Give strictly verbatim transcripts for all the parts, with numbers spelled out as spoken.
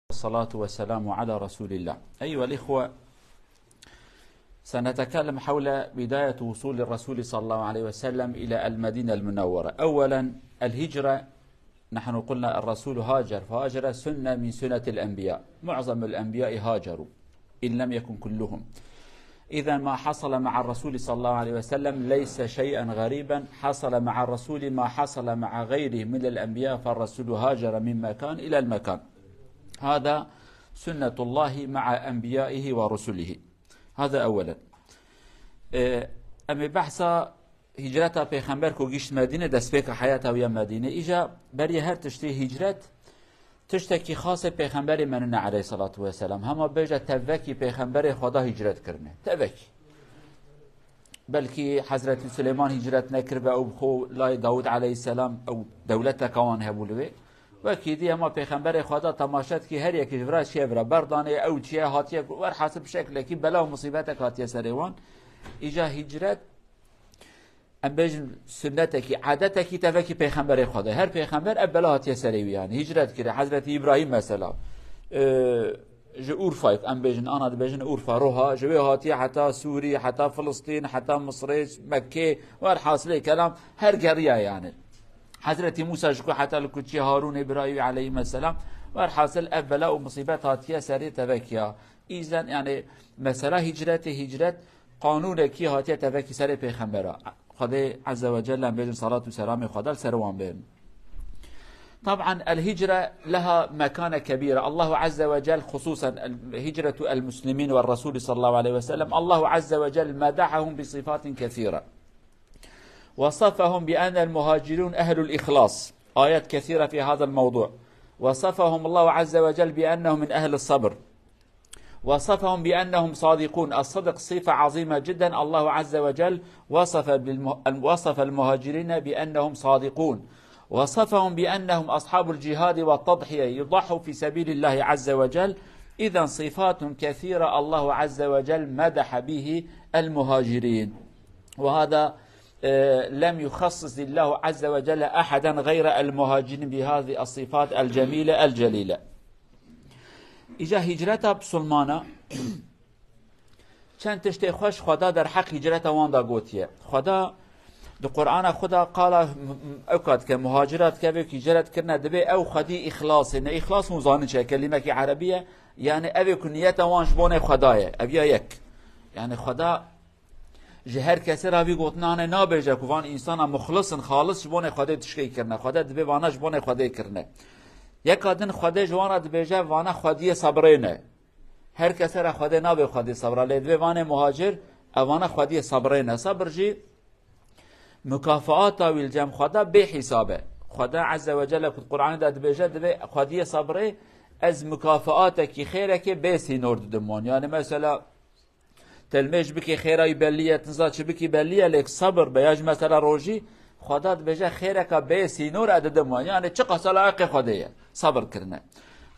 والصلاة والسلام على رسول الله. أيها الإخوة، سنتكلم حول بداية وصول الرسول صلى الله عليه وسلم إلى المدينة المنورة. أولا، الهجرة، نحن قلنا الرسول هاجر، فهاجر سنة من سنة الأنبياء، معظم الأنبياء هاجروا إن لم يكن كلهم. إذا ما حصل مع الرسول صلى الله عليه وسلم ليس شيئا غريبا، حصل مع الرسول ما حصل مع غيره من الأنبياء، فالرسول هاجر من مكان إلى المكان. هذا سنة الله مع أنبيائه ورسله. هذا أولا. Ee, em ê behsa hicreta pêxember ku gişt Medîne, destpêka heyata wî ya Medîne. Îja beriya her tiştî hicret, tiştekî xasê pêxemberê me nine aleyhissalatu vesselam. Hema bêje tevekî pêxemberê Xweda hicret kirine. Tevekî. Belkî Hezretî Silêman hicret nekiribe, ew bi xwe layê Dawud aleyhisselam, ew dewleteka wan hebû li wê. Wekî dî hema pêxemberê Xweda temaşe dikî, her yekî ji vira çiye vira berdanê, ew çiye hatiye, werhasil bi şeklekî bela û musîbetek hatiye serê wan. Îja hicret, em bêjin, sunnetekî, adetekî tevekî pêxemberê Xwedê. Her pêxember ev bela hatiye serê wî, yani hicret kiriye. Hezretî Îbrahîm mesela, e, ji Urfayê, em bêjin, ana dibêjin Urfa, Roha, ji wê hatiye heta Sûrî, heta Filistîn, heta Misrê, Mekkê, werhasilê kelam her geriya yani. Hezretî Mûsa ji ku heta li kuçiyê Harûnê birayî wî aleyhîmeselam, werhasil ev bela û musîbet hatiye serê tevekiya. Îzen, yani mesela hicretê, hicret qanûnekî hatiye tevekî serê pêxembera. Xwedê Azze ve Celle, em bêjin, salat û selamê Xweda li ser wan bên. طبعا الهجرة لها مكانة كبيرة. الله عز وجل، خصوصا هجرة المسلمين والرسول صلى الله عليه وسلم، الله عز وجل مدحهم بصفات كثيرة. وصفهم بأن المهاجرون أهل الإخلاص. آيات كثيرة في هذا الموضوع. وصفهم الله عز وجل بأنهم من أهل الصبر. وصفهم بأنهم صادقون. الصدق صفة عظيمة جدا. الله عز وجل وصف بالمه-، وصف المهاجرين بأنهم صادقون. وصفهم بأنهم أصحاب الجهاد والتضحية، يضحوا في سبيل الله عز وجل. إذن صفات كثيرة الله عز وجل مدح به المهاجرين. وهذا، آه، لم يخصص الله عز وجل أحدا غير المهاجرين بهذه الصفات الجميلة الجليلة. Îca hicreta bisilmana çend tiştê xweş Xweda derheq hicreta wan de gotiye. Xweda di Qur'ana xwe de qala m-, m-, ew ka dike, muhacira dike, vê ku hicret kirine, dibê ew xwedî îxlasê. Ne îxlas hûn zanin çi ye, kelîmekî erebî ye. Yani ev ê ku niyeta wan ji bonê Xweda ye. Ev ya yek. Yani Xweda ji her kesê re vî gotinanê nabêje ku van însana muxlis in, xalis ji bonê Xwedê tişkê kirine. Xwede dibê vana ji bonê Xwedê kirine. Yeka din Xwedê ji wan re dibêje, vana xwediyê sebrê ne. Her kesê re Xwedê nabê xwediyê sebra, lê divê vanê muhacir, evana xwediyê sebrê ne. Sebr jî mukafaata wî li cem Xweda bê hîsab e. Xweda Azze ve Celle ku Qur'anê de dibêje, divê xwediyê sebrê, ez mukafaatekî, xêrekê bê sînor didim wan. Yani mesela, telmêj bikî, xêra wî bellî ye, tinza çi bikî bellî ye, lê sebir be, ya jî mesela rojî, Xweda dibêje, xêreka bê sînor e didim wan. Yani çiqas layiqê Xwedê ye, sebir kirine.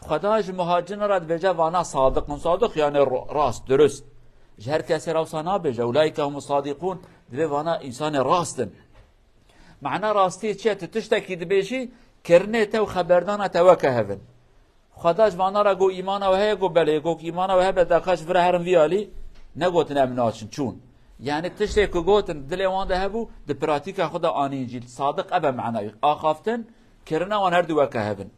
Xweda ji muhacirin re dibêje, vana sadiq in, sadiq yani ro-, rast, durust. Ji her kesê re wisa nabêje, ulaîke humus sadîqûn, divê vana însanê rast in. Mana rastiyê çi ye? Tu tiştekî dibêjî, kirinê te û xeberdana te weke hev in. Xweda ji vana re got, îmana we heye? Got, belê. Got, îmana we hebe, daka ji vir re herin vî alî, negotin em naçin, çûn. Yani tiştê ku gotin dilê wan de hebû, di pratîka xwe de anîn jî. Sadiq ev e mana wî. Axaftin, kirina wan her du weke hev in.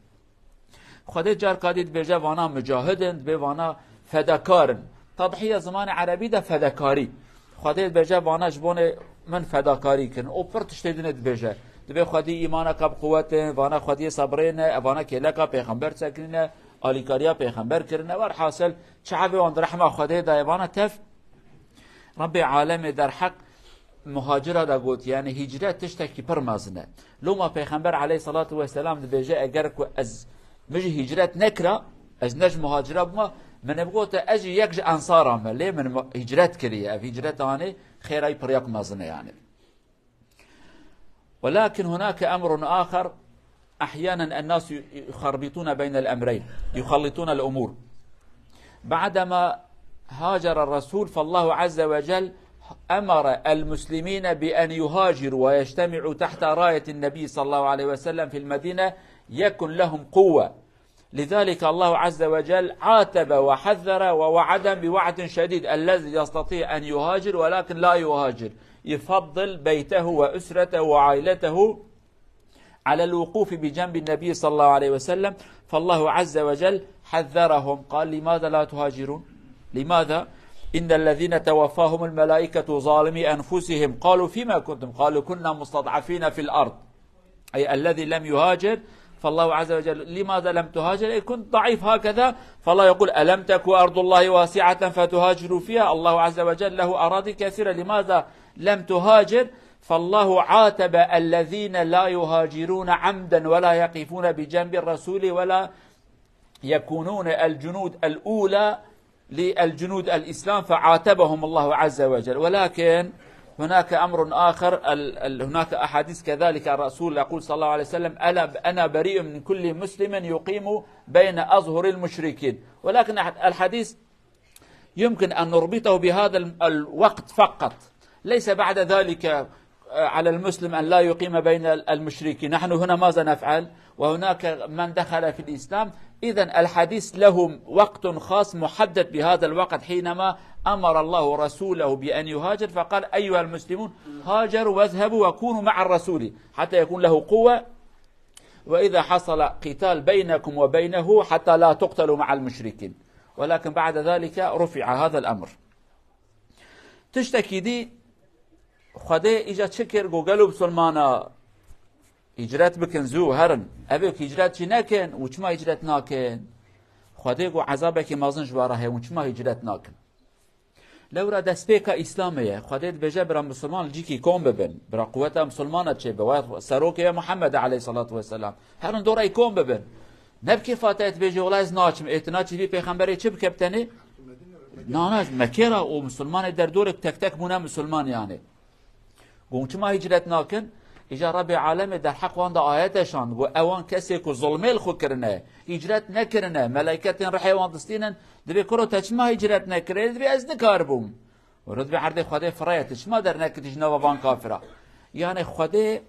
Xwedê carka dî dibêje, vana mucahid in, dibê vana fedakar in. Tedhiye zimanê erebî de fedakarî. Xwedê dibêje, vana ji bonê min fedakarî kirin. Û pir tiştê din ê dibêje. Dibê xwedî îmaneka bi quwet in, vana xwediyê sebrê ne, evana kêleka pêxember sekinîne, alîkariya pêxember kirine. Werhasil, çavê wan di rehma Xwedê de ye, vana tev. Rebbê alemê derheq muhacira de got, yani hicret tiştekî pir mezin e. Loma Pêxember aleyhissalatu vesselam dibêje, eger ku ez, min jî hicret nekira, ez ne ji muhacira bûma, min ê bigote, ez jî yek ji ensara me, lê min mu-, hicret kiriye. Ev hicret anê xêra wî pir yek mezin e yani. ولكن هناك أمر آخر، أحيانا الناس يخربطون بين الأمرين، يخلطون الأمور. بعدما هاجر الرسول، فالله عز وجل أمر المسلمين بأن يهاجروا ويجتمعوا تحت راية النبي صلى الله عليه وسلم في المدينة، يكن لهم قوة. لذلك الله عز وجل عاتب وحذر ووعد بوعد شديد: الذي يستطيع أن يهاجر ولكن لا يهاجر، يفضل بيته وأسرته وعائلته على الوقوف بجنب النبي صلى الله عليه وسلم، فالله عز وجل حذرهم، قال: لماذا لا تهاجرون؟ لماذا؟ إن الذين توفاهم الملائكة ظالمي أنفسهم قالوا: فيما كنتم؟ قالوا: كنا مستضعفين في الأرض. أي الذي لم يهاجر، فالله عز وجل: لماذا لم تهاجر؟ أي كنت ضعيف هكذا. فالله يقول: ألم تكن أرض الله واسعة فتهاجروا فيها؟ الله عز وجل له أراضي كثيرة، لماذا لم تهاجر؟ فالله عاتب الذين لا يهاجرون عمدا ولا يقفون بجنب الرسول ولا يكونون الجنود الأولى للجنود الإسلام، فعاتبهم الله عز وجل. ولكن هناك أمر آخر، ال-، ال-، هناك أحاديث كذلك، الرسول يقول صلى الله عليه وسلم: "ألا ب-، أنا بريء من كل مسلم يقيم بين أظهر المشركين". ولكن أح-، الحديث يمكن أن نربطه بهذا ال-، الوقت فقط، ليس بعد ذلك، آه، على المسلم أن لا يقيم بين ال-، المشركين. نحن هنا ماذا نفعل؟ وهناك من دخل في الإسلام. إذن الحديث له وقت خاص محدد بهذا الوقت، حينما أمر الله رسوله بأن يهاجر، فقال: "أيها المسلمون، هاجروا واذهبوا وكونوا مع الرسول حتى يكون له قوة، وإذا حصل قتال بينكم وبينه حتى لا تقتلوا مع المشركين". ولكن بعد ذلك رفع هذا الأمر. Tiştekî dî Xwedê îca çi kir? Got: "Gelo bisilmana, hicret bikin zû, herin." Ev ê ku hicret jî nekin, û çima hicret nakin? Xwedê got: "Ezabekî mezin ji we re heye, hûn çima hicret nakin?" Lewra destpêka Îslamê ye. Xwedê dibêje bira misilman li cîkî kom bibin. Bira quweta misilmana çêbe. Wê serokê ye Muhammed aleyhissalatu vesselam. Herin dorayî kom bibin. Ne bi kêfa te dibêje: "Wela ez naçim." Ê tu naçî vî pêxemberê çi bike bi tenê? Nana ji Mekê re û misilmanê derdorek tek tek bûne misilman yani. Got: "Çima hicret nakin?" Îca Rebê Alemê derheq wan de ayete şand. Got: "Ewan kesê ku zulmê li xwe kirine, hicret nekirine, meleyketên rihê wan distînin, dibê kuro te çima hicret nekirê?" Dibê: "Ez nikaribûm." Û dibê erdê Xwedê fireye, tu çima derneketî ji nava van kafira? Yani Xwedê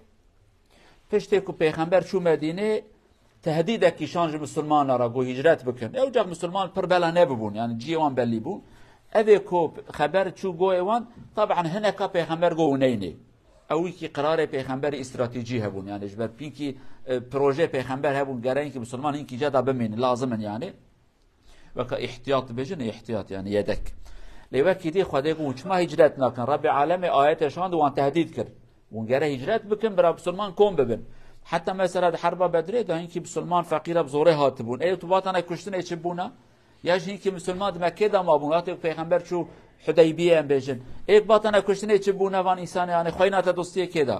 piştê ku pêxember çû Medînê, tehdîdekî şan ji misilmanan re, got hicret bikin. Ew cax misilman pir bela nebibûn, yani cihê wan belî bû. Evê ku xeber çû goyê wan, taban hineka pêxember got hûn neynê. Ew wîkî qirarê pêxemberî, îstratejî hebûn, yani ji ber pînkî, e, projeyê pêxember hebûn, gereyên ki misilman hinkî ceda bimînin, lazim in yani. Weke îhtiyat dibêjin, îhtiyat yani yedek. Lê wekî dî Xwedê got: "Hûn çima hicret nakin?" Rebê Alemê ayetê şand û wan tehdîd kir. Hûn gere hicret bikin, bira bisilman kom bibin. Heta mesela di herba Bedrê de hinkî bisilman feqîra bi zorê hatibûn. Ê tu batane kuştinê çi bûna? Ya ji hinkî misilman di Mekkê de mabûn. Wextê ku pêxember çû Hudeybiyê em bêjin. Ê ku batane kuştinê çi bûna van însanê, yani xweyna te dostiyê kê de?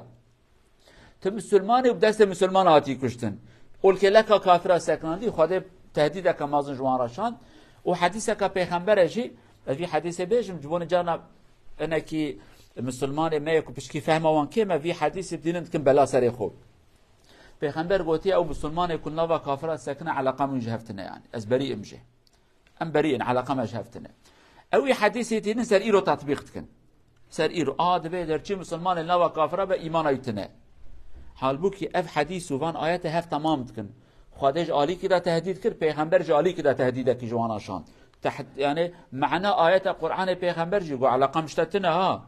Tu misilmanî û bi destê misilman hatî kuştin. Olkêleka kafira sekinandî, Xwedê tehdîdeke mezin ji wan re şand. Û hedîseka pêxemberê jî, ez vî hedîsê bêjim, ji bo carna hinekî misilmanê me yê ku pişkî fehma wan kêm e, vî hedîsê dînin dikin bela serê xwe. Pêxember gotiye, ew misilmanê ku nava kafira sekine, eleqa min ji hev tine yani. Ez berî im jê. Em berî in, eleqa me ji hev tine. Ew ê hedîsê tînin ser îro tetbîq dikin. Ser îro. A, divê derçî misilmanê nava kafira be, îmana wî tine. Halbûkî ev hedîs û van ayete hev temam dikin. Xwedê ji alîkî de tehdîd kir, pêxember ji alîkî de tehdîdekî ji wana şand. Tehd-, yani mana ayeta Qur'anê pêxember jî got, eleqa min ji te tine ha.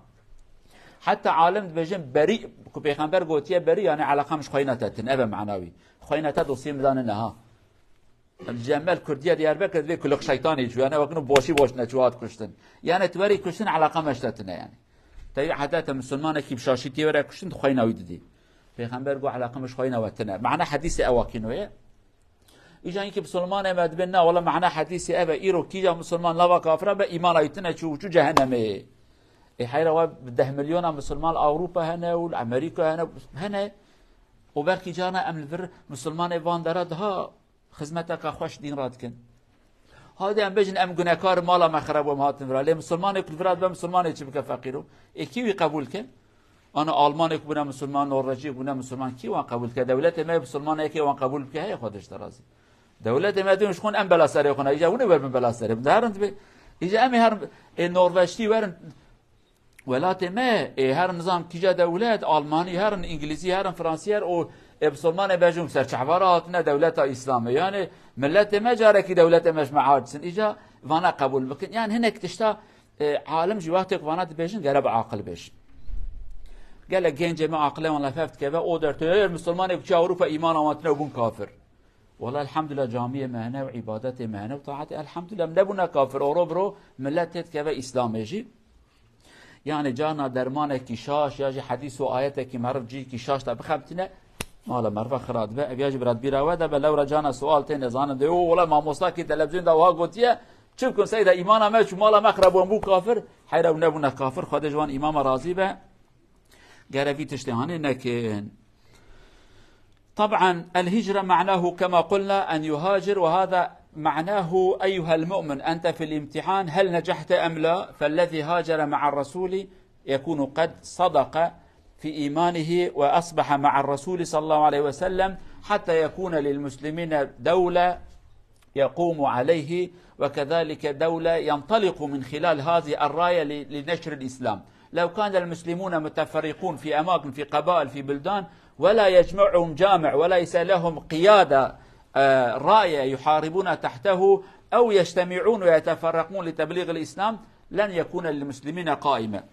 Heta alim dibêjin berî, ku pêxember gotiye berî, yani eleqa min ji xweyna te tine. Ev e mana wî. Xweyna te dosyê min de nine ha. Cemel Kurdiya Diyarbekir divê kulix şeytanê çû, yani wekî boşî boş neçû hat kuştin. Yani tu werî kuştin, eleqa me ji te tine yani. Tevî hedete misilmanekî bi şaşîtiyê were kuştin, tu xweyna wî didî. Pêxember got, eleqa min ji xweyna we tine. Mana hedîsê ew akîno ye. Îca hinkî misilmanê me dibên, na, wela mana hedîsê ev e, îro kîja misilman nava kafira be, îmana wî tine, çû, çû cehennemê. Ê heyra we bi deh milyona misilman li Ewropa hene û li Amerîka hene, hene. Û belkî carna em li vir misilmanê van dera daha xizmeteka xweş dîn re dikin. Hadi em bêjin, em gunekar, mala me xerab, em hatin vira. Lê misilmanê ku li vira dibe, misilmanê çi bike feqîro? Ê kî wî qebûl ke? Ana Almanê ku bûne misilman, Norvejî ku bûne misilman, kî wan qebûl ke? Dewletê me misilman yekê wan qebûl bike heye, Xwedê ji te razî. Dewletê me dibên ji xwe em bela serê xwe ne. Îca hûn ê werin bela serê. Herin dibê. Îca em ê herin, ê Norvejtî werin. Welatê me, ê, her nizam kîja dewlet, Almanî herin, Îngilîzî herin, Fransî her û Ê, bisilmanê bejûn serçehvara hatine dewleta Îslamê. Yani milletê me carekî dewletê me ji me aciz in. Îca vana qebûl bikin. Yani hinek tişta, e, alim jî wextê ku vana dibêjin gere bi aqil bêjin. Gelek gencê me aqilê wan li fev dikeve, o dertê, "Ê, misilmanê ku çi Ewropa îman awantine û bûn kafir." Wela elhamdulillah camiyê me hene û îbadetê me hene û taetê, elhamdulillah, em nebûne kafir. Oro biro millet tê dikeve Îslamê jî. Yani carna dermanekî şaş ya jî hedîs û ayetekî meriv cihekî şaş de bixebitîne, mala meriva xira dibe. Ev ya jî bi redbîra we de be, lewra carna sual têne zanin de, "O, wela mamostakî televîzyonda wiha gotiye, çi bikin seyda îmana me çû, mala me xirab bû, em bû kafir." Heyra ew nebûne kafir, Xwedê ji wan îmama razî be. Gere vî tiştê hanê nekin. طبعا الهجرة معناه كما قلنا أن يهاجر، وهذا معناه أيها المؤمن أنت في الامتحان هل نجحت أم لا؟ فالذي هاجر مع الرسول يكون قد صدق في إيمانه وأصبح مع الرسول صلى الله عليه وسلم حتى يكون للمسلمين دولة يقوم عليه، وكذلك دولة ينطلق من خلال هذه الراية ل-، لنشر الإسلام. لو كان المسلمون متفرقون في أماكن، في قبائل، في بلدان، ولا يجمعهم جامع، وليس لهم قيادة، آه، راية يحاربون تحته، أو يجتمعون ويتفرقون لتبليغ الإسلام، لن يكون للمسلمين قائمة.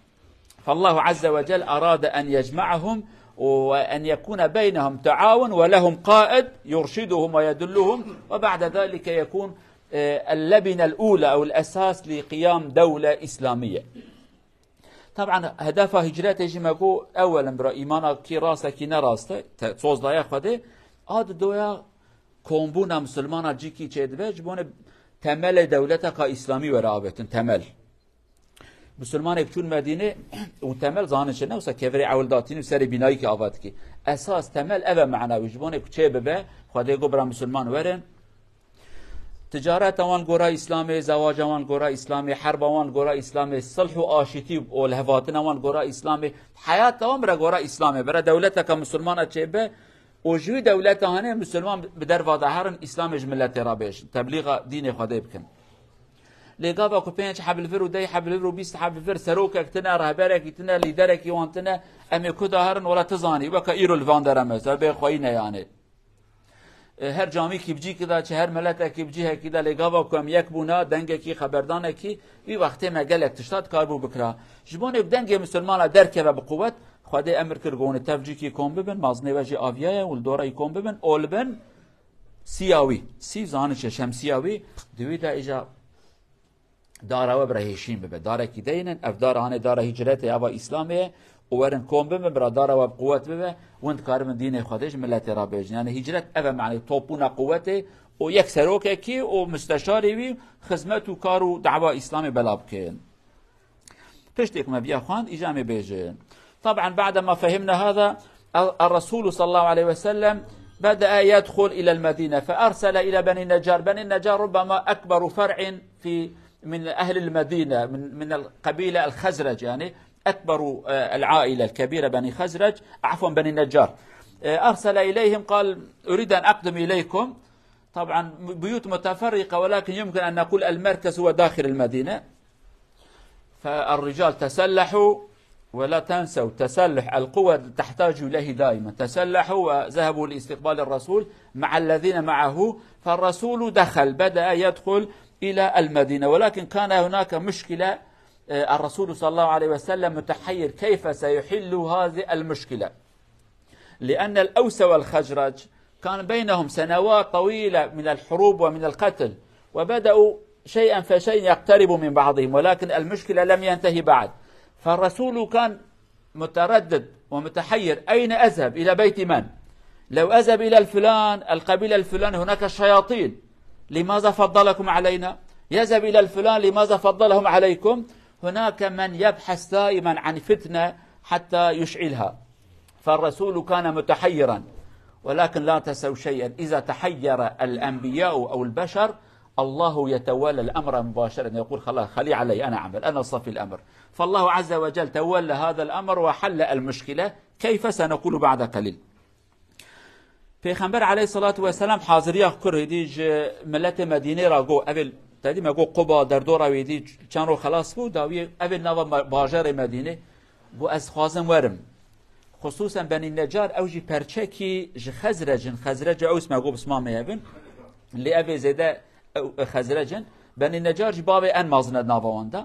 فالله عز وجل أراد أن يجمعهم وأن يكون بينهم تعاون ولهم قائد يرشدهم ويدلهم، وبعد ذلك يكون، آه، اللبنة الأولى أو الأساس لقيام دولة إسلامية. طبعا هدفا هجرتê jî me got, ewel in bira, îmana kî rast e, kî ne rast e, te-, soz daye Xwedê, a didoya kombûna misilmana cîkî çêdibe, ji bo ne temelê dewleteka îslamî were avêtin, temel. Misilmanek çûn Medînê û temel zanin çi ne, wisa kevirê ewil datîn û serê bînayî kî ava dikî. Esas temel ev e, mena wî ji bo ne ku çê bibe, Xwedê got bira misilman werin. Ticareta wan gora Îslamê, zewaca wan gora Îslamê, herba wan gora Îslamê, silh û aşîtî û lihevhatina wan gora Îslamê, heyata wan bira gora Îslamê, bira dewleteka misilmana çêbe û ji wî dewleta hene misilman bi derva de herin, Îslamê ji miletê re bêjin, teblîxa dînê Xwedê bikin. Lê gava ku pênc heb li vir û deh heb li vir û bîst heb li vir serokek tine, rehberekî tine, lîderekî wan tine, em ê ku de herin, wela tu zanî, weke îro li van dere me, ser bê xweyî ne yani. E, her camîkî bi cîkî de, çi her miletekî bi cihekî de, lê gava ku em yek bûna, dengekî, xeberdanekî, wî wextê me gelek tişta dikaribû bikira. Ji bo nê dengê misilmana derkeve bi quwet, Xwedê emir kir, got, hûn ê tev cîkî kom bibin, mazinê we jî aviyaye, û li dora wî kom bibin, ol bin, siya wî, sî zanin çi, şemsiya wî, di wî de îca dara we bira hêşîn bibe. Darekî deynin, ev dara hanê dara hicretê, eva Îslamê ye, û werin kom bibin, bira dara we bi quwet bibe, hûn dikaribin dînê Xwedê ji miletê re bêjin. Yani hicret ev e, manê topbûna quwetê û yek serokekî û musteşarê wî xizmet û kar û dawa Îslamê bela bikin. Piştî ku me viya xwend, îca em ê bêjin. طبعا بعدما فهمنا هذا، الرسول صلى الله عليه وسلم بدأ يدخل إلى المدينة، فأرسل إلى بني النجار. بني النجار ربما أكبر فرع في، من أهل المدينة، من، من القبيلة الخزرج، يعني أكبر، آه، العائلة الكبيرة بني خزرج، عفوا، بني النجار. آه، أرسل إليهم قال: "أريد أن أقدم إليكم." طبعا بيوت متفرقة، ولكن يمكن أن نقول المركز هو داخل المدينة. فالرجال تسلحوا، ولا تنسوا تسلح القوة تحتاج إليه دائما. تسلحوا وذهبوا لاستقبال الرسول مع الذين معه، فالرسول دخل، بدأ يدخل إلى المدينة، ولكن كان هناك مشكلة، آه، الرسول صلى الله عليه وسلم متحير كيف سيحل هذه المشكلة. لأن الأوس والخزرج كان بينهم سنوات طويلة من الحروب ومن القتل، وبدأوا شيئا فشيئا يقتربوا من بعضهم، ولكن المشكلة لم ينتهي بعد. فالرسول كان متردد ومتحير، أين أذهب؟ إلى بيت من؟ لو أذهب إلى الفلان، القبيلة الفلان، هناك شياطين، لماذا فضلكم علينا؟ يذهب إلى الفلان، لماذا فضلهم عليكم؟ هناك من يبحث دائما عن فتنة حتى يشعلها. فالرسول كان متحيرا، ولكن لا تنسوا شيئا، إذا تحير الأنبياء أو البشر، الله يتولى الأمر مباشرة، يقول: "خلاص، خلي علي، أنا أعمل، أنا صفي الأمر." فالله عز وجل تولى هذا الأمر وحل المشكلة، كيف سنقول بعد قليل. Pêxember aleyhissalatu vesselam haziriya xwe kir, hêdî ji miletê Medînê re got, ev ê, te dî me got Quba, derdora wê dî çend roj xelas bû, dawiyê ev ê nava ma-, bajarê Medînê, got, "Ez dixwazim werim." Xusûsen Benî Necar, ew jî perçekî ji Xezrec in. Xezrec ew isme got bismamê hebin. Lê ev ê zêde ew, e, Xezrec in. Benî Necar jî bavê en mezin e nava wan de.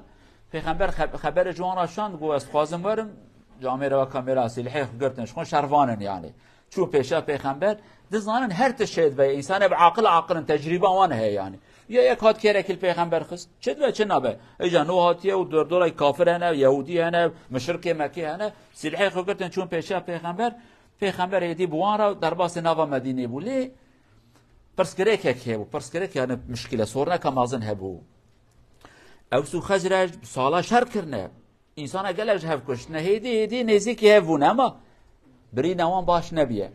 Pêxember xe-, xeberê ji wan re şand, got, "Ez dixwazim werim." Camêre weka mêra silhê xwe girtin, ji xwe şervan in yani. Çûn pêşiya pêxember, dizanin her tişt şêt be. Însanê bi aqil aqil in, tecrîba wan heye yani. Ya yek hat kêrekî li pêxember xist, çi dibe, çi nabe? Îca nû hatiye û dor-, dorek kafir hene, yehûdî hene, muşrikê Mekê hene. Silhê xwe girtin, çûn pêşiya pêxember. Pêxember êdî bi wan re derbasê nava Medînê bû. Lê pirsgirêkek hebû. Pirsgirêk yani muşkile, soruneka mezin hebû. Ews û Xezrec sala şer kirine. Însana gelek ji hev kuştine. Hêdî, hêdî nêzîkî hev bûne, ema birîna wan baş nebiye.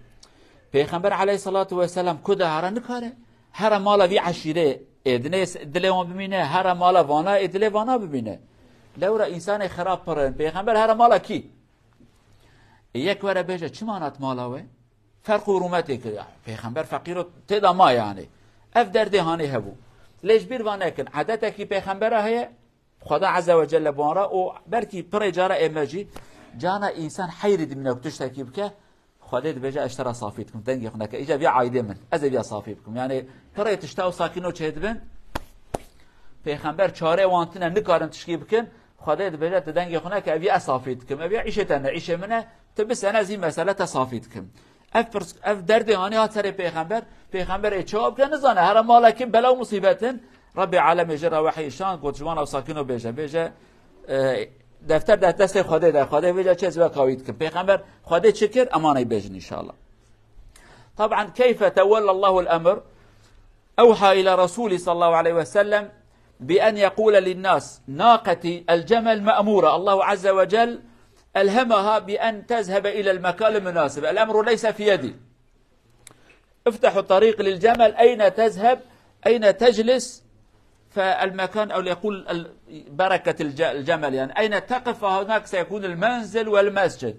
Pêxember aleyhissalatu vesselam ku de here nikare. Here mala vî eşîrê ê dinê s-, dilê wan bimîne, here mala vana ê dilê vana bimîne. Lewra însanê xerab pir in. Pêxember here mala kî? Ê yek were bêje, "Çima nat mala we?" Ferq û rûmetê kir. Ya, pêxember feqîr û tê de ma yani. Ev derdê hanê hebû. Lê ji bîr va nekin. Edetekî pêxembera heye, Xweda Azze ve Celle bi wan re û belkî pirê cara ê me jî, cana însan heyrî dimîne ku tiştekî bike, Xwedê dibêje, "Ez ji te re safî dikim, dengê xwe neke. Îca viya aîdê min, ez ê viya safî bikim." Yani pirê tişta û sakîno çêdibin, pêxember çarê wan tine, nikarin tişkî bikin, Xwedê dibêje, "Tu dengê xwe neke, ev viya ez safî dikim. Ev viya îşê te ne, îşê min e, tu bisene, ez vî mesele te safî dikim." Ev pirs, ev derdê hanê hat serê pêxember. Pêxember ê çawa bike nizane. Here mala kî bela û musîbet in. Rebbê alemê jê re wehî şand, got, "Ji wan ew sakîno bêje, bêje, e, defter de destê Xwedê de. Xwedê bêje çi ez weka wî dikim." Pêxember Xwedê çi kir? Emanê bêjin înşallah. Taban, keyfe tewella Allahul emr. أوحى إلى رسوله صلى الله عليه وسلم بأن يقول للناس: ناقتي الجمل مأمورة. الله عز وجل ألهمها بأن تذهب إلى المكان المناسب. الأمر ليس في يدي. افتحوا الطريق للجمل، أين تذهب؟ أين تجلس؟ فالمكان، أو يقول ال-، بركة الج-، الجمل، يعني أين تقف فهناك سيكون المنزل والمسجد.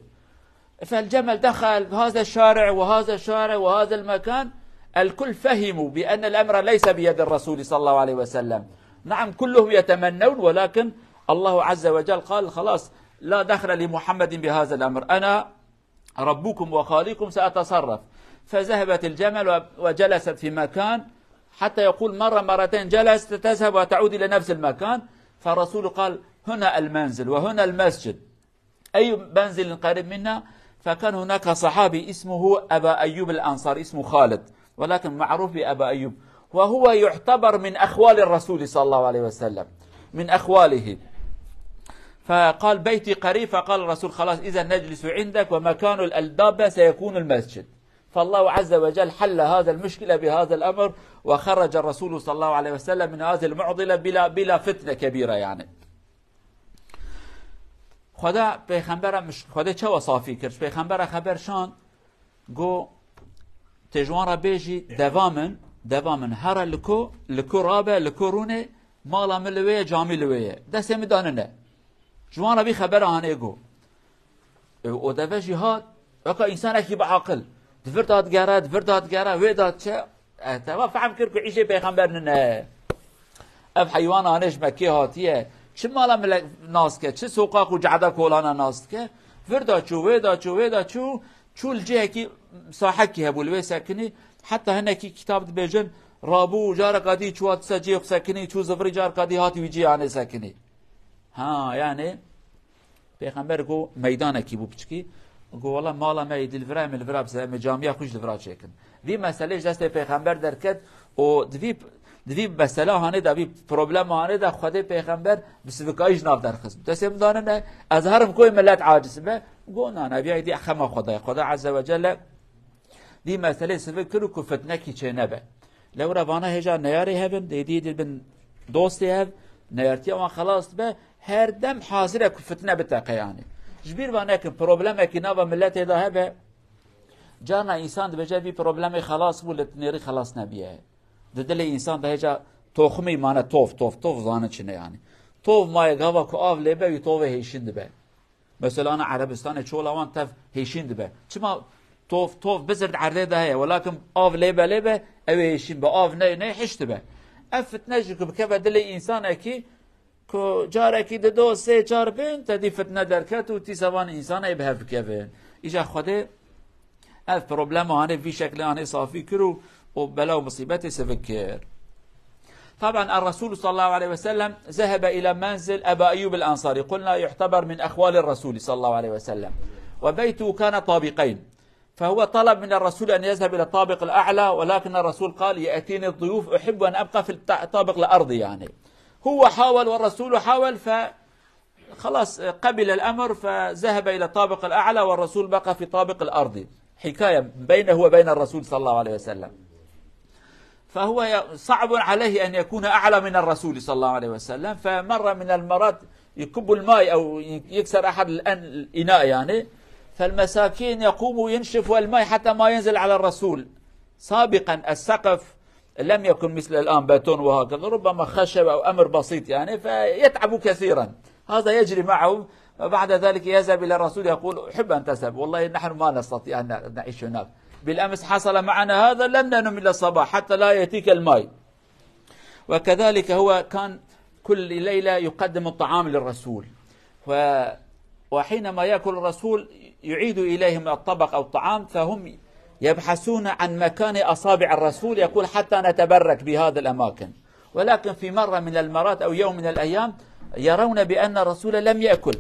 فالجمل دخل هذا الشارع وهذا الشارع وهذا المكان، الكل فهموا بأن الأمر ليس بيد الرسول صلى الله عليه وسلم. نعم، كلهم يتمنون، ولكن الله عز وجل قال: "خلاص، لا دخل لمحمد بهذا الأمر، أنا ربكم وخالقكم، سأتصرف." فذهبت الجمل و-، وجلست في مكان، حتى يقول مرة مرتين جلست، تذهب وتعود إلى نفس المكان، فالرسول قال: "هنا المنزل وهنا المسجد." أي منزل قريب منا؟ فكان هناك صحابي اسمه أبا أيوب الأنصاري، اسمه خالد، ولكن معروف بأبا أيوب، وهو يعتبر من أخوال الرسول صلى الله عليه وسلم، من أخواله. فقال: "بيتي قريب." فقال الرسول: "خلاص، إذا نجلس عندك، ومكان الدابة سيكون المسجد." فالله عز وجل حل هذا المشكلة بهذا الأمر، وخرج الرسول صلى الله عليه وسلم من هذه المعضلة بلا، بلا فتنة كبيرة يعني. Xweda pêxembera miş-, Xwedê çawa safî kir? Pêxembera xeber şand, got, "Tê ji wan re bêjî, deva min, deva min here li ku, li ku rabe, li ku rûnê, mala min li wê ye, camî li wê ye. Destê min danine." Ji wan re vî xebera hanê got. E, o deve jî hat, weka însanekî bi aqil. Di vir da digere, di vir da digere, wê da diçe. E, teva fehm kir ku îşê pêxember nine. Ev heywana hanê ji Mekkê hatiye. Çi mala milek nas dike, çi soqaq û cehda kolana nas dike. Vir da çû, wê da çû, wê da çû. Çû li cihekî sahekî hebû, li wê sekinî. Heta hinekî kitab dibêjin, rabû û careka dî çû hat ser cihê xwe sekinî, çû zivirî careka dî hat wî cihê hanê sekinî. Ha, yani, Pêxember got, meydanekî bû piçikî. Got, "Wela mala me yê dî li vira, em ê li vira biserin, em ê camiya xwe jî li vira çêkin." Vî meselê ji destê pêxember derket û di vî, di vî mesela hanê de, vî problema hanê de Xwedê pêxember bi sivikayî ji nav derxist. Destê min danine, ez herim koyê millet aciz be. Got, "Na, na, viya yê dî xema Xwedayê." Xweda Azze ve Celle vî meselê sivik kir û ku fitnekî çê nebe. Lewra vana hêja neyarê hevin, dêdî dibin dostê hev, neyartiya wan xelas dibe, her dem hazir e ku fitne biteqe yani. Ji bîr va nekin, problemekî nava miletê de hebe, carna însan dibêje vî problemê xelas bû, li nêrî xelas nebiye. Di dilê însan de hêja toximî mane, tov, tov, tov zanin çi ne yani. Tov maye gava ku av lê be, wî tovê hêşîn dibe. Mesela ana Erebistanê çola wan tev hêşîn dibe. Çima tov, tov bizir di erdê de heye. Welakin av lê be, lê be, ew ê hêşîn be. Av ne, ne hiş dibe. Ev fitne jî ku bikeve dilê însanekî ku carekî di do sê çar bin, te dî fitne derket û tîsa van însan ê bi hev bikevin. Îca Xwedê ev problema hanê vî şeklê hanê safî kir û, û bela û musîbetê sivik kir. طبعا الرسول صلى الله عليه وسلم ذهب إلى منزل أبا أيوب الأنصاري، قلنا يعتبر من أخوال الرسول صلى الله عليه وسلم، وبيته كان طابقين، فهو طلب من الرسول أن يذهب إلى الطابق الأعلى، ولكن الرسول قال: يأتيني الضيوف، أحب أن أبقى في الط-، الطابق الأرضي، يعني. هو حاول والرسول حاول، فخلاص قبل الأمر، فذهب إلى الطابق الأعلى والرسول بقى في الطابق الأرضي. حكاية بينه وبين الرسول صلى الله عليه وسلم. فهو ي-، صعب عليه أن يكون أعلى من الرسول صلى الله عليه وسلم، فمرة من المرات يكب الماء أو ي-، يكسر أحد الأن-، الإناء يعني، فالمساكين يقوموا ينشفوا الماء حتى ما ينزل على الرسول. سابقا السقف لم يكن مثل الآن بتون وهكذا، ربما خشب أو أمر بسيط يعني، فيتعبوا كثيرا. هذا يجري معهم، وبعد ذلك يذهب إلى الرسول يقول: "أحب أن تذهب، والله نحن ما نستطيع أن نعيش هناك. بالأمس حصل معنا هذا، لم ننم إلى الصباح حتى لا يأتيك الماء." وكذلك هو كان كل ليلة يقدم الطعام للرسول. و-، وحينما يأكل الرسول يعيد إليهم الطبق أو الطعام، فهم يبحثون عن مكان أصابع الرسول، يقول: "حتى نتبرك بهذه الأماكن." ولكن في مرة من المرات أو يوم من الأيام يرون بأن الرسول لم يأكل.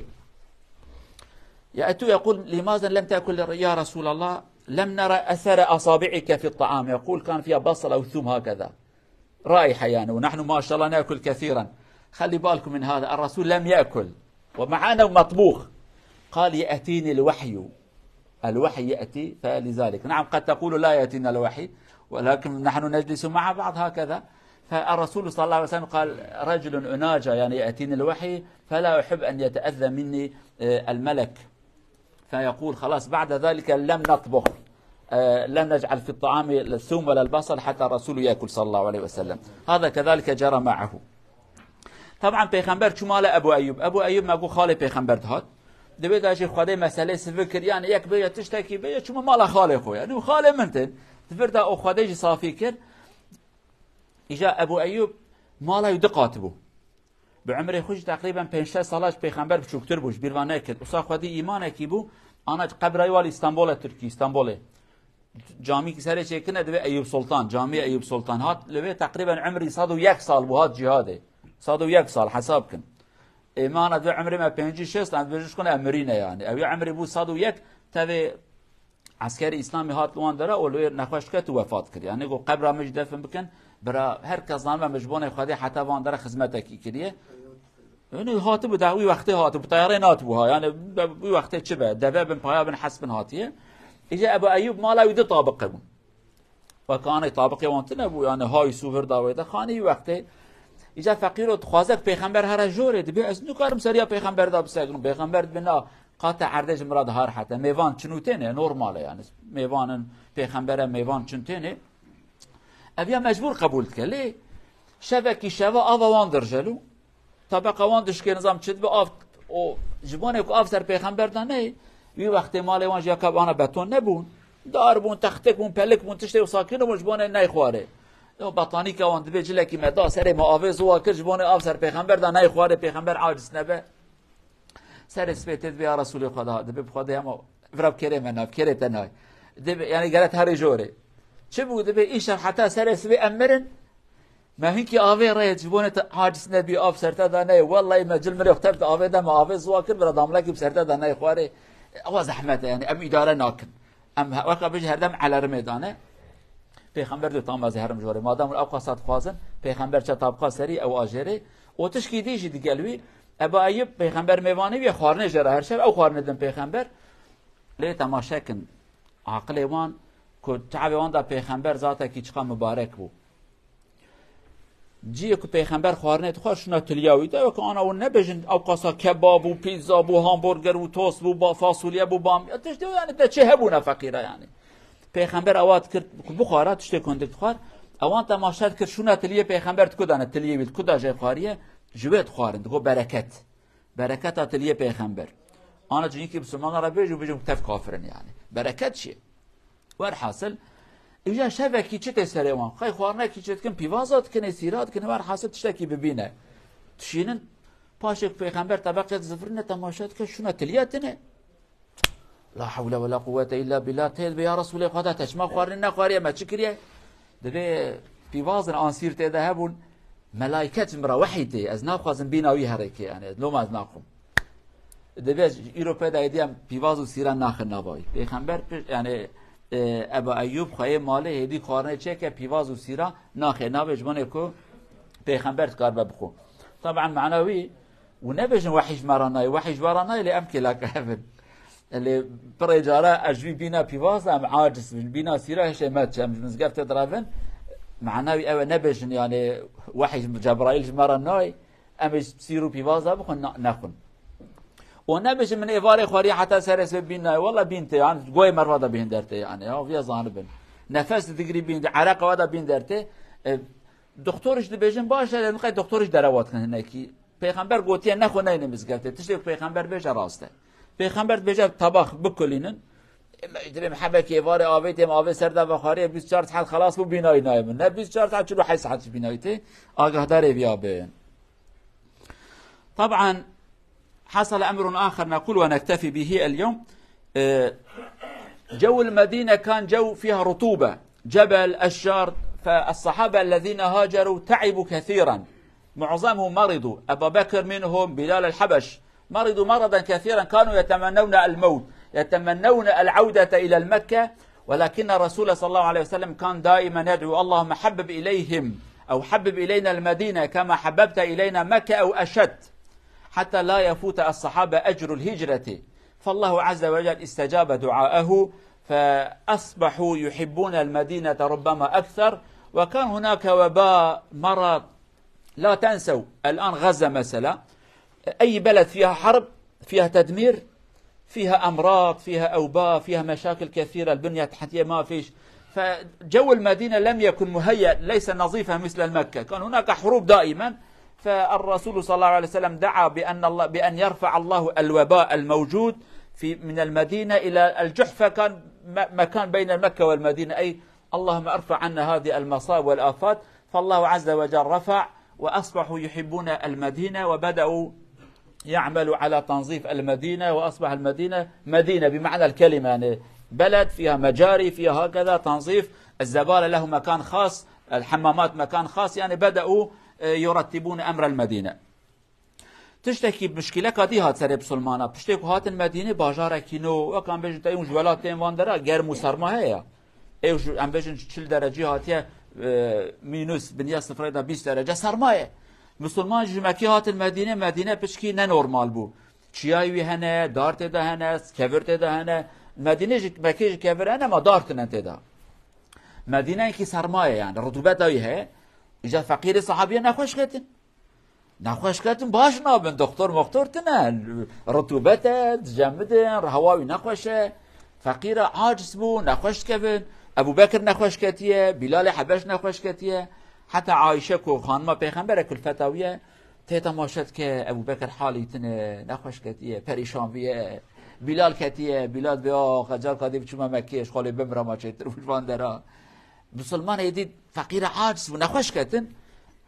يأتوا يقول: "لماذا لم تأكل يا رسول الله؟ لم نرى أثر أصابعك في الطعام." يقول: "كان فيها بصل أو ثوم هكذا، رائحة يعني، ونحن ما شاء الله نأكل كثيرا." خلي بالكم من هذا، الرسول لم يأكل ومعنا مطبوخ. قال: "يأتيني الوحي." الوحي يأتي، فلذلك، نعم، قد تقول: "لا يأتينا الوحي"، ولكن نحن نجلس مع بعض هكذا. فالرسول صلى الله عليه وسلم قال: "رجل أناجى، يعني يأتيني الوحي، فلا أحب أن يتأذى مني، آه، الملك." فيقول: "خلاص، بعد ذلك لم نطبخ، آه، لم نجعل في الطعام الثوم ولا البصل حتى الرسول يأكل صلى الله عليه وسلم." هذا كذلك جرى معه. طبعا pêxember çû mala Ebu Eyyûb. Ebu Eyyûb me got xalê pêxember dihat. Divê da jî Xwedê meselê sivik kir. Yani yek bêje tiştekî bêje çûme mala xalê xwe. Yani xalê min tên. Di vir da û Xwedê jî safî kir. Îja Ebu Eyyûb mala wî du qat bû. Bi umrê xwe jî teqrîben pênc şeş sala ji pêxember biçûktir bû. Ji bîr van nekir. Usa Xwedî îmanekî bû. Ana qebra wî wa li Îstanbulê, Tirkî, Îstanbulê. Camî ki serê çêkirine divê Eyûb Sultan, Camî Eyûb Sultan. Hat li vê teqrîben umrî sed û yek sal bû, hat cihadê. Sed û yek sal hesab kin. Ê me ana divê umrê me pêncî şêst, em dibêjin ji xwe ne em mirîne yani. Ew ya umrî bû sed û yek, tevê eskerê Îslamî hat li wan dera û li wê nexweş diket û wefat kir. Yani got qebra min jî defin bikin. Bira her kes zanime min ji bonê Xwedê heta van dera xizmetekî kiriye. Yani hatibû da wî wextê hatibû, teyarê natibû ha. Yani wî wextê çi be? Deve bin, paya bin, hes bin hatiye. Îca Ebu Eyyûb mala wî du tabiqe bûn. Wek anê tabiqê wan tune bû, yani hay sûvir da wê de xanî wî wextê. Îca feqîro dixwaze ku pêxember here jorê, dibê ez nikarim seriya pêxember da bisekirim. Pêxember dibê na qate erdê ji min re dihar hete. Mêvan çin û têne, normal e yani. Mêvanin pêxembere mêvan çin têne. Ev ya mecbûr qebûl dike. Lê şevekî şeva ava wan dirjel û tebeqa wan dişkê nizam çi dibe av û ji bonê ku av ser pêxember de neyê, wî wextê malê wan jî ya ka ana beton nebûn. Dar bûn, textik bûn, pelik bûn, tiştê wisa kirin bûn ji bonê neyxwarê. Yo, betanîka wan dibê cilekî me da serê me avê ziwa kir ji bonê av ser pêxember de neyxwarê pêxember aciz nebe. Serê sibê tê dibê ya Resûlê Xweda, dibê bi Xwedê hema vira bi kêrê me nayê, bi kêrê te nayê. Dibê, yani gere herê jorê. Çi bû dibê îşev heta serê sibê em mirin. Me hinkî avê rê ji bonê te aciz nebî, av ser te da neyê. Wellahî me cil mirê xwe tev di avê de me avê ziwa kir, vira damlekî bi ser te da neyê xwarê. Ewa zehmet e yani, em îdare nakin. Em he-, weka bijî herdem elermê dane. Pêxember dê tam ez herim jorê. Madem ew qasa dixwazin, pêxember çe tabqa serî ew ajêrê. Û tişkî dî jî digel wî. Eba Eyûb pêxember mêvanî wî xwarinê jê re her şev ew xwarinê din pêxember. Lê temaşe kin. Aqilê wan ku çavê wan da pêxember zatekî çiqa mibarek bû. Ciyê ku pêxember xwarinê dixwar şuna tiliya wî de, weke ana hûn nebêjin, ew qasa kebab û pîzza bû, hamburger û tost bû, ba-, fasulye bû, bamya, tiştê yani de çi hebûna feqîra yani. Pêxember ewa dikir ku bixwara, tiştê ku hindik dixwar, ewan temaşe dikir şuna tiliyê pêxember di ku dane, tiliyê wî di ku da jê xwariye, ji wê dixwarin, digo bereket. Bereketa tiliyê pêxember. Ana cihînkî Musulmanan re bêjî û bêjin tev kafir in yani. Bereket çi? Werhasil, îja şevekî çi tê serê wan? Qey xwarinekî çi dikin, pîvaza dikin, ê sîra dikin, werhasil tiştekî bibîne. Dişînin, paşê ku pêxember tebeqê dizifirine temaşe dike, şuna tiliya tine. La hewle ve la quwwete illa billah. Tê dibê ya Resûlê Xweda, te çima xwarinê nexwariye, me çi kiriye? Dibê pîvazin an sîr tê de hebûn. Melayket ji min re wehî tê. Ez naxwazim bîna wî herêke. Yani ez loma ez naxwim. Dibê îro pê de êdî em pîvaz û sîran naxin nava wî. Pêxember pir, yani, e, Eba Eyyûb xweyê malê hêdî xwarinê çêke pîvaz û sîra naxê navê ji bo ku pêxember dikaribe bixwe. Taban mana wî û nebêjin wehî ji me re nayê. Wehî ji we re nayê lê em kêlaka hev in. Lê pirê cara ez ji wî bîna pîvaz em aciz bin. Bîna sîra hişê me diçe. Em ji mizgeftê direvin. Mana wî ew e nebêjin yani wehî ji Cebraîl ji me re nayê. Em ê sîr û pîvaza bixwin, na-, nexwin. Û nebêjin min êvarê xwariye heta serê sibê bîn nayê. Wela bîn tê, yani goyê merva de bîn dertê yani. Ya, viya zanibin. Nefes digirî bîn, ereqa we de bîn dertê. E, doktor jî dibêjin baş e, lê qey doktor jî derewa dikin hinekî. Pêxember gotiye nexwe neyne mizgeftê. Tiştê ku pêxember bêje rast e. Pêxember dibêje tabax bikulînin. Em, dilê me hebekê êvarê avê tê, em avê ser de vexwariye bîst û çar saet xelas bû bînayî nayê min. Ne bîst û çar saet, çil û heşt saet jî bînayî tê. Agahdarê viya bin. طبعا حصل أمر آخر نقول ونكتفي به اليوم. آه، جو المدينة كان جو فيها رطوبة، جبل، أشجار، فالصحابة الذين هاجروا تعبوا كثيرا، معظمهم مرضوا، أبا بكر منهم، بلال الحبش، مرضوا مرضا كثيرا، كانوا يتمنون الموت، يتمنون العودة إلى المكة، ولكن الرسول صلى الله عليه وسلم كان دائما يدعو: اللهم حبب إليهم أو حبب إلينا المدينة كما حببت إلينا مكة أو أشد، حتى لا يفوت الصحابة أجر الهجرة. فالله عز وجل استجاب دعاءه، فأصبحوا يحبون المدينة ربما أكثر. وكان هناك وباء، مرض، لا تنسوا الآن غزة مثلا، أي بلد فيها حرب، فيها تدمير، فيها أمراض، فيها أوباء، فيها مشاكل كثيرة، البنية التحتية ما فيش. فجو المدينة لم يكن مهيأ، ليس نظيفا مثل مكة، كان هناك حروب دائما. فالرسول صلى الله عليه وسلم دعا بأن الله، بأن يرفع الله الوباء الموجود في، من المدينة إلى الجحفة، كان م-، مكان بين مكة والمدينة، أي اللهم ارفع عنا هذه المصائب والآفات. فالله عز وجل رفع، وأصبحوا يحبون المدينة، وبدأوا يعملوا على تنظيف المدينة، وأصبح المدينة مدينة بمعنى الكلمة، يعني بلد فيها مجاري، فيها هكذا تنظيف، الزبالة له مكان خاص، الحمامات مكان خاص، يعني بدأوا، آه، يرتبون أمر المدينة. Tiştekî, muşkîleka dî hat serê bisilmana. Piştê ku hatin Medînê, bajarekî nû, wek em bêjin te yûn ji welatên van dera germ û serma heye. Ê ji, em bêjin çil derecî hatiye, e, mînus, biniya sifrê de bîst derece serma ye. Misilman ji Mekê hatin Medînê, Medîne piçkî nenormal bû. Çiyayê wî hene, dar tê de hene, kevir tê de hene. Medînê ji, Mekê ji kevir hene, ma dar tine tê de. Medîneyekî serma ye yani, rutubeta wî heye. Îca feqîrê sahabiye nexweş ketin. Nexweş ketin baş nabin, doktor moktor tine. Rutubet e, dicemidin, hewa wî nexweş e. Feqîr e, aciz bû, nexweş dikevin. Ebû Bekir nexweş ketiye, Bîlalê Hebeş nexweş ketiye. Heta Ayşe ku xanima pêxember e, kulfeta wî ye, tê temaşe dike, Ebû Bekir halî tine, nexweş ketiye, perîşan viye. Bîlal ketiye, Bîlal bê, "Ax, ez carka dî biçûme Mekkê, ji xwe lê bimira ma çêtir bû ji van dera." Misilman êdî feqîr e, aciz bû, nexweş ketin.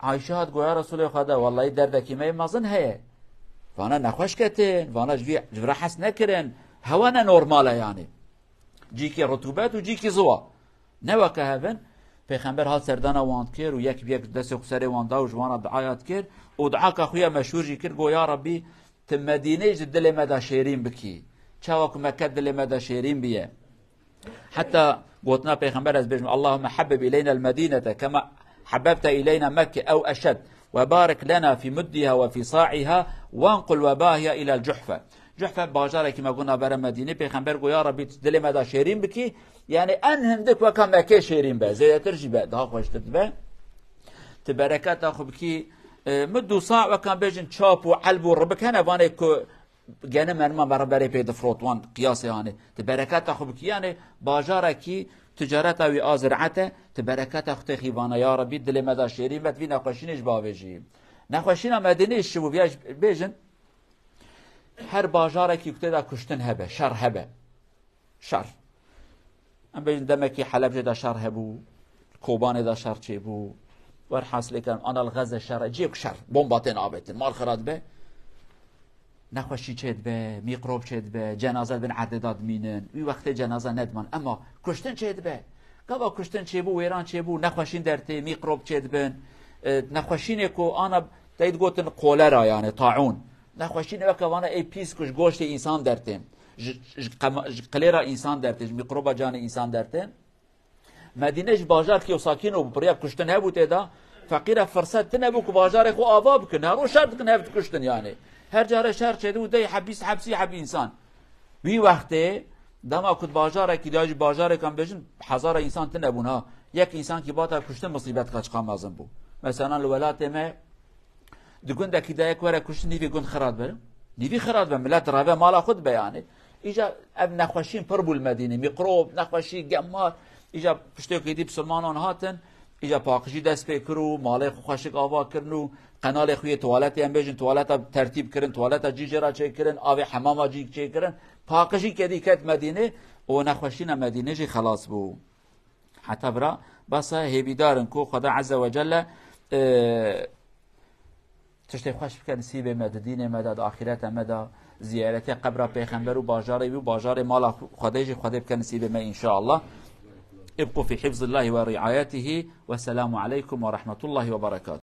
Ayşe hat go, "Ya Resûlê Xweda, wellahî derdekî me yê mezin heye." Vana nexweş ketin, vana ji vî, ji vira hes nekirin. Hewa ne normal e yani. Cîkî rutubet û cîkî ziwa. Ne weke hev in. Pêxember hat serdana wan dikir û yek bi yek destê xwe serê wan da û ji wan re duaya dikir. Û duaka xwe ya meşhûr jî kir, go, "Ya Rebbî, tu Medîneyê ji dilê me de şêrîn bikî. Çawa ku Mekke dilê me de şêrîn biye." Heta gotina Pêxember, ez bêjim, "Allahümme habbib ileyna el-Medînete kema habbebte ileyna Mekke ew eşed, ve barik lena fi muddiha ve fi sa'iha, ve enqul vebahiha ilel Cuhfe." Cuhfe bajarekî me got nabere Medînê, Pêxember got, "Ya Rebbî, dilê me de şêrîn bikî." Yani en hindik weka Mekkê şêrîn be, zêdetir jî be, daha xweştir dibe. Tu bereketa xwe bikî, e, mid û sa weka bêjin çap û elb û ribik hene, vanê ku gene merma beraberê pê difrot, wan qiyasê anê. Tu bereketa xwe bikî, yani bajarekî ticareta wî a ziraet e, tu bereketa xwe têxî vana, "Ya Rebbî, dilê me de şêrîn be, tu vî nexweşînê ji bavêjî." Nexweşîna Medînê ji bû, viya bêjin, her bajarekî ku tê de kuştin hebe, şer hebe. Şer. Em bêjin demekî Helebcê de şer hebû, Kobanê de şer çêbû. Werhasilê ke ana li Xezze şer e, ciyê ku şer, bomba tên avêtin, mal xira dibe. Nexweşî çêdibe, mîkrob çêdibe, cenaze dibin erdê de dimînin. Wî wextê cenaze nediman. Ema kuştin çêdibe. Gava kuştin çêbû, wêran çêbû, nexweşîn dertê, mîkrob çêdibin. E, nexweşînê ku ana tey digotin kolera, yani taûn. Nexweşînê weke vana ê pîs ku ji goştê însan dertên. Ji, ji, qema- ji qilêra însan dertê, ji mîkroba canê însan dertên. Medîne ji bajarkî û sakîn û bi piriya kuştin hebû tê de. Feqîre firset tine bû ku bajarê xwe ava bikin. Her roj şer dikin hev dikuştin yani. Her care şer çêdibû dey heb bîst heb sî heb însan. Wî wextê dema ku di bajarekî de jî bajarekan bêjin hezara însan tine bûn ha. Yek însan kî bata kuştin misîbetka çiqa mezin bû. Mesela li welatê me di gundekî de yek were kuştin nîvî gund xira dibe. Nîvî xira dibe. Milet reve mala xwe dibe yani. Îca ev nexweşîn pir bû li Medînê. Mîkrob, nexweşî, gemar. Îca piştê ku êdî bisilmanan hatin, îca paqijî dest pê kir û malê xwe xweşik ava kirin û qenalê xwe yê tuwaletê em bêjin, tuwaleta tertîb kirin, tuwaleta cî jê re çêkirin, avê hemama cî çêkirin. Paqijî kedî ket Medînê û nexweşîna Medînê jî xelas bû. Heta bira, basa hêvîdar in ku Xweda Azze ve Celle, e, tiştê xweş bike nisîbê me di dînê me de, di axîreta me de, ziyaretiya qebra Pêxember û bajarê wî û bajarê mala Xwedê jî Xwedê bike nisîbê me înşaallah. ابقوا في حفظ الله ورعايته والسلام عليكم ورحمة الله وبركاته.